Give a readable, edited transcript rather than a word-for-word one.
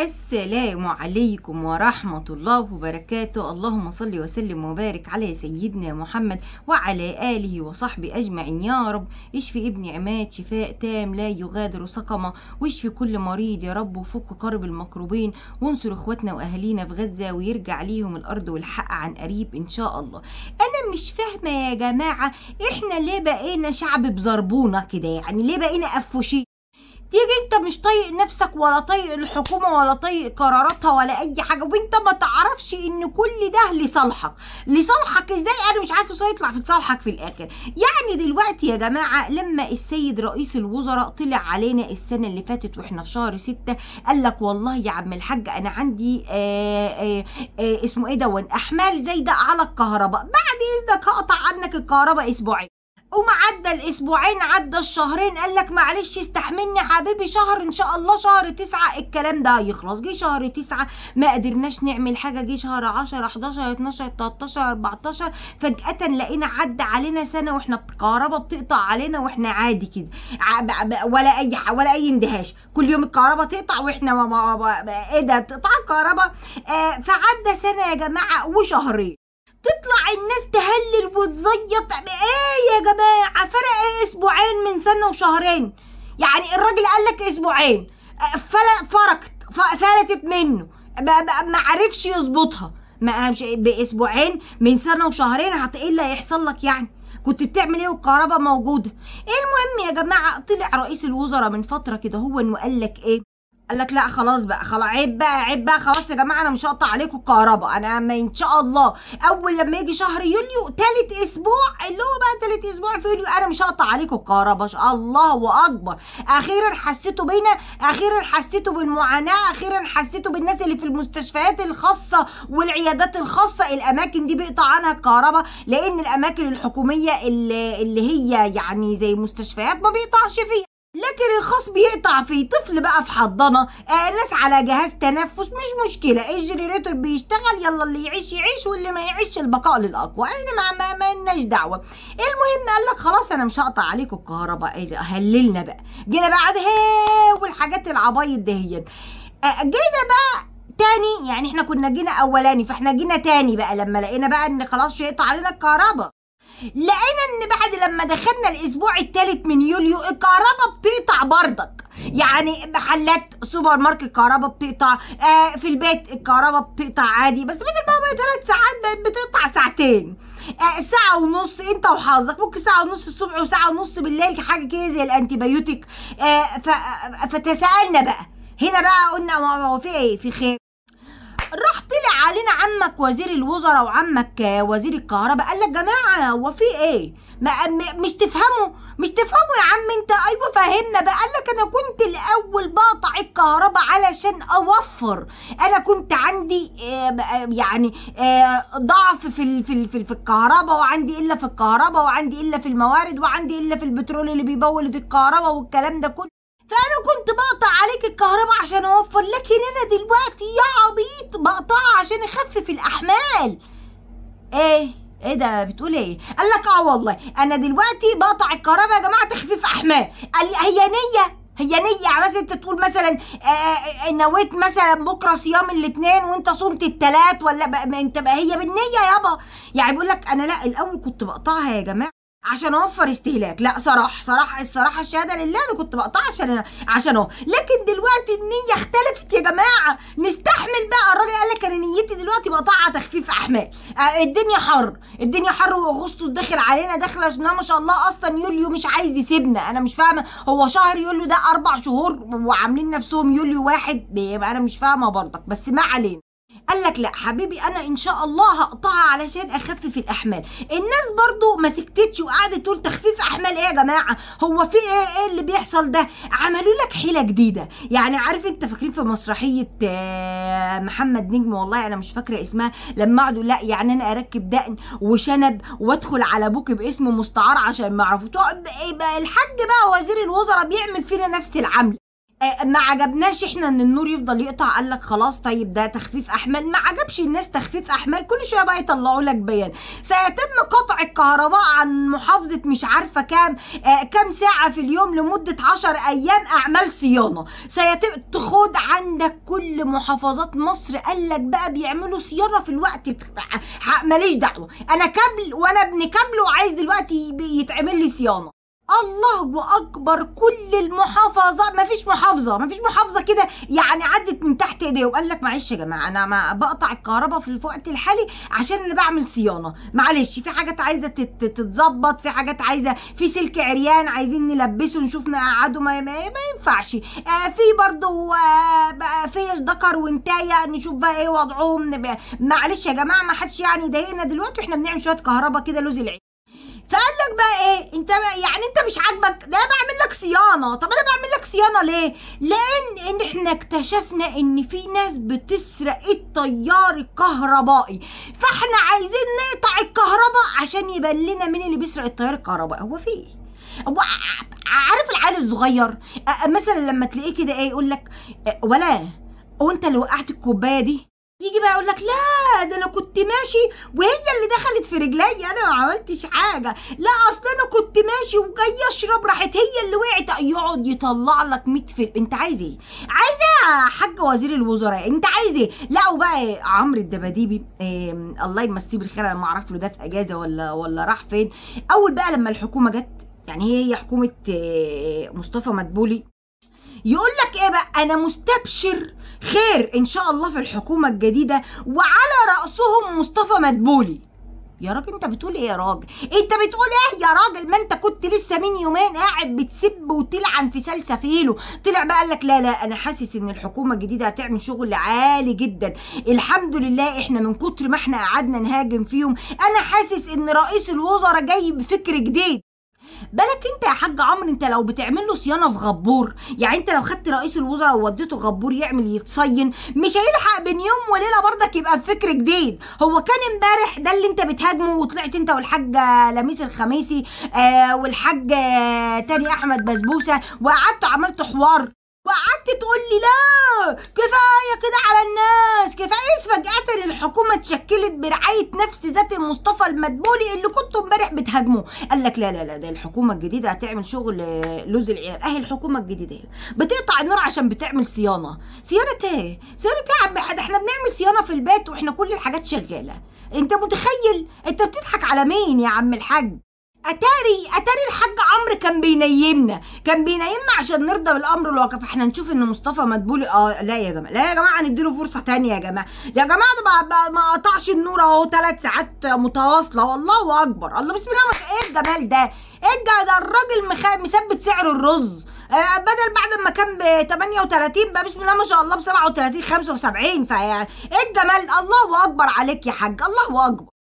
السلام عليكم ورحمة الله وبركاته. اللهم صل وسلم وبارك على سيدنا محمد وعلى آله وصحبه أجمعين يا رب. اشفي ابن عماد شفاء تام لا يغادر سقما، واشفي كل مريض يا رب، وفك كرب المكروبين، وانصر اخواتنا وأهالينا في غزة ويرجع ليهم الأرض والحق عن قريب إن شاء الله. أنا مش فاهمة يا جماعة، إحنا ليه بقينا شعب بزربونة كده؟ يعني ليه بقينا قفوشين؟ تيجي انت مش طايق نفسك ولا طايق الحكومة ولا طايق قراراتها ولا اي حاجة، وانت ما تعرفش ان كل ده لصالحك. لصالحك ازاي؟ انا مش عارفه ازاي يطلع في صالحك في الاخر. يعني دلوقتي يا جماعة لما السيد رئيس الوزراء طلع علينا السنة اللي فاتت واحنا في شهر 6 قال لك والله يا عم الحاج انا عندي اسمه ايه دون احمال زايدة على الكهرباء، بعد اذنك هقطع عنك الكهرباء اسبوعين. وما عدى الاسبوعين عدى الشهرين، قال لك معلش استحملني حبيبي شهر، ان شاء الله شهر 9 الكلام ده هيخلص. جه شهر 9 ما قدرناش نعمل حاجة، جه شهر 10 11 12 13 14 فجاة لقينا عدى علينا سنة واحنا الكهرباء بتقطع علينا واحنا عادي كده، ولا اي ولا اي اندهاش، كل يوم الكهرباء تقطع واحنا ما ايه ده بتقطع الكهرباء. فعدى سنة يا جماعة وشهرين، تطلع الناس تهلل وتزيط. ايه يا جماعة فرق ايه اسبوعين من سنة وشهرين؟ يعني الراجل قال لك اسبوعين، فرقت فلتت منه، ما عرفش يظبطها، ما باسبوعين من سنة وشهرين ايه اللي هيحصل لك؟ يعني كنت بتعمل ايه والكهرباء موجودة؟ المهم يا جماعة طلع رئيس الوزراء من فترة كده هو انه قال لك ايه؟ قال لك لا خلاص بقى، خلاص عيب بقى، عيب بقى، خلاص يا جماعة انا مش هقطع عليكم الكهرباء. انا ما ان شاء الله اول لما يجي شهر يوليو ثالث اسبوع اللي هو بقى ثالث اسبوع في يوليو انا مش هقطع عليكم الكهرباء. الله اكبر، اخيرا حسيتوا بينا، اخيرا حسيتوا بالمعاناة، اخيرا حسيتوا بالناس اللي في المستشفيات الخاصة والعيادات الخاصة. الاماكن دي بيقطع عنها الكهرباء لان الاماكن الحكومية اللي هي يعني زي مستشفيات ما بيقطعش فيها، لكن الخاص بيقطع فيه. طفل بقى في حضانة، ناس على جهاز تنفس، مش مشكلة، ال generator بيشتغل، يلا اللي يعيش يعيش واللي ما يعيش البقاء للاقوى، احنا ما لناش دعوه. المهم قال لك خلاص انا مش هقطع عليكم الكهرباء. هللنا بقى، جينا بقى هي والحاجات العبايط دهيت. جينا بقى تاني، يعني احنا كنا جينا اولاني فاحنا جينا تاني بقى لما لقينا بقى ان خلاص مش هيقطع علينا الكهرباء. لقينا ان بعد لما دخلنا الاسبوع الثالث من يوليو الكهرباء بتقطع بردك، يعني محلات سوبر ماركت الكهرباء بتقطع، في البيت الكهرباء بتقطع عادي، بس بدل بقى 3 ساعات بقت بتقطع ساعتين، ساعة ونص انت وحظك، ممكن ساعة ونص الصبح وساعة ونص بالليل، حاجة كده زي ال antibiotic. فتسألنا بقى هنا بقى قلنا هو في ايه؟ في خير. راح طلع علينا عمك وزير الوزراء وعمك وزير الكهرباء قال لك جماعة هو في ايه؟ ما مش تفهموا، مش تفهموا يا عم انت؟ ايوه فهمنا بقى. قال لك انا كنت الاول بقطع الكهرباء علشان اوفر، انا كنت عندي يعني ضعف في في في الكهرباء، وعندي قلة في الكهرباء، وعندي قلة في الموارد، وعندي قلة في البترول اللي بيبولد الكهرباء والكلام ده كله، فانا كنت بقطع عليك الكهرباء عشان اوفر، لكن انا دلوقتي يا عبيط بقطعها عشان اخفف الاحمال. ايه ده بتقول ايه؟ قال لك اه والله انا دلوقتي بقطع الكهرباء يا جماعة تخفيف احمال. قال هي نيه، هي نيه، يعني مثلا انت تقول مثلا نويت مثلا بكره صيام الاثنين وانت صمت الثلاث، ولا بقى انت بقى هي بالنية يابا. يعني بيقول لك انا لا الاول كنت بقطعها يا جماعة عشان اوفر استهلاك، لا صراحة صراحة الصراحة الشهادة لله انا كنت بقطعها عشان اهو، لكن دلوقتي النية اختلفت يا جماعة، نستحمل بقى. الراجل قال لك انا نيتي دلوقتي بقطعها تخفيف احمال، الدنيا حر، الدنيا حر واغسطس داخل علينا داخله ما شاء الله، اصلا يوليو مش عايز يسيبنا، انا مش فاهمه هو شهر يوليو ده 4 شهور وعاملين نفسهم يوليو 1، انا مش فاهمه برضك، بس ما علينا. قال لك لا حبيبي انا ان شاء الله هقطعها علشان اخفف الاحمال. الناس برضو ما سكتتش وقعدت تقول تخفيف احمال ايه يا جماعة؟ هو في ايه؟ ايه اللي بيحصل ده؟ عملوا لك حيله جديدة، يعني عارف انت فاكرين في مسرحية محمد نجم، والله انا مش فاكره اسمها، لما قعدوا لا يعني انا اركب دقن وشنب وادخل على ابوك باسم مستعار عشان ما اعرفوش. الحاج بقى وزير الوزراء بيعمل فينا نفس العمل. ما عجبناش احنا ان النور يفضل يقطع، قال لك خلاص طيب ده تخفيف احمال. ما عجبش الناس تخفيف احمال، كل شوية بقى يطلعوا لك بيان سيتم قطع الكهرباء عن محافظة مش عارفه كام كام ساعة في اليوم لمدة 10 ايام اعمال صيانة. سيتم تخد عندك كل محافظات مصر، قال لك بقى بيعملوا صيانة في الوقت ماليش دعوه، انا كابل وانا ابن كابل وعايز دلوقتي يتعمل لي صيانة. الله اكبر، كل المحافظات، مفيش محافظة، مفيش محافظة كده يعني عدت من تحت ايديهم. قال لك معلش يا جماعة انا ما بقطع الكهرباء في الوقت الحالي عشان انا بعمل صيانة، معلش في حاجات عايزه تتظبط، في حاجات عايزه، في سلك عريان عايزين نلبسه نشوف نقعده، ما ينفعش. في برضه فيش ذكر وانتايه نشوف بقى ايه وضعهم، معلش يا جماعة ما حدش يعني يضايقنا دلوقتي واحنا بنعمل شوية كهرباء كده لوز العين. فقال لك بقى ايه، انت يعني انت مش عاجبك ده انا بعمل لك صيانة. طب انا بعمل لك صيانة ليه؟ لان ان احنا اكتشفنا ان في ناس بتسرق التيار الكهربائي، فاحنا عايزين نقطع الكهرباء عشان يبان لنا مين اللي بيسرق التيار الكهربائي. هو في ايه؟ هو عارف العيال الصغير مثلا لما تلاقيه كده ايه يقول لك ولا وانت اللي وقعت الكوباية دي، يجي بقى يقول لك لا ده انا كنت ماشي وهي اللي دخلت في رجلي، انا ما عملتش حاجة، لا اصل انا كنت ماشي وجاي اشرب راحت هي اللي وقعت. يقعد يطلع لك 100 فيلم. انت عايز ايه؟ عايز ايه يا حاج وزير الوزراء؟ انت عايز ايه؟ لا وبقى عمرو الدباديبي الله يمسيه بالخير، انا ما اعرف له ده في اجازه ولا راح فين. اول بقى لما الحكومة جت، يعني هي حكومة مصطفى مدبولي، يقول لك ايه بقى، انا مستبشر خير ان شاء الله في الحكومة الجديدة وعلى راسهم مصطفى مدبولي. يا راجل انت بتقول ايه يا راجل؟ انت بتقول ايه يا راجل؟ ما انت كنت لسه من يومين قاعد بتسب وتلعن في سلسفيله. طلع بقى قال لك لا لا انا حاسس ان الحكومة الجديدة هتعمل شغل عالي جدا، الحمد لله احنا من كتر ما احنا قعدنا نهاجم فيهم انا حاسس ان رئيس الوزراء جاي بفكر جديد. بالك انت يا حاج عمرو، انت لو بتعمل له صيانة في غبور، يعني انت لو خدت رئيس الوزراء ووديته غبور يعمل يتصين، مش هيلحق بين يوم وليلة برضك يبقى بفكر جديد. هو كان امبارح ده اللي انت بتهاجمه وطلعت انت والحاجة لميس الخميسي والحاج تاني احمد بسبوسه وقعدتوا عملتوا حوار وقعدت تقول لي لا كفاية كده على الناس كفاية. فجاة الحكومة اتشكلت برعاية نفس ذات مصطفى المدبولي اللي كنتوا امبارح بتهاجموه. قال لك لا لا لا ده الحكومة الجديدة هتعمل شغل لوز العيال. اهي الحكومة الجديدة بتقطع النور عشان بتعمل صيانة. صيانة ايه؟ صيانة ايه يا عم؟ احنا بنعمل صيانة في البيت واحنا كل الحاجات شغالة. انت متخيل؟ انت بتضحك على مين يا عم الحاج؟ اتاري الحاج عمرو كان بينيمنا، كان بينيمنا عشان نرضى بالامر الواقع. فاحنا نشوف ان مصطفى مدبولي لا يا جماعة، لا يا جماعة نديله فرصة ثانية يا جماعة، يا جماعة ده ما قطعش النور اهو 3 ساعات متواصلة، والله اكبر، الله بسم الله ما شاء. ايه الجمال ده؟ ايه ده؟ الراجل مثبت سعر الرز بدل بعد ما كان ب 38 بقى بسم الله ما شاء الله ب 37 75. فيعني ايه الجمال؟ الله اكبر عليك يا حاج، الله اكبر.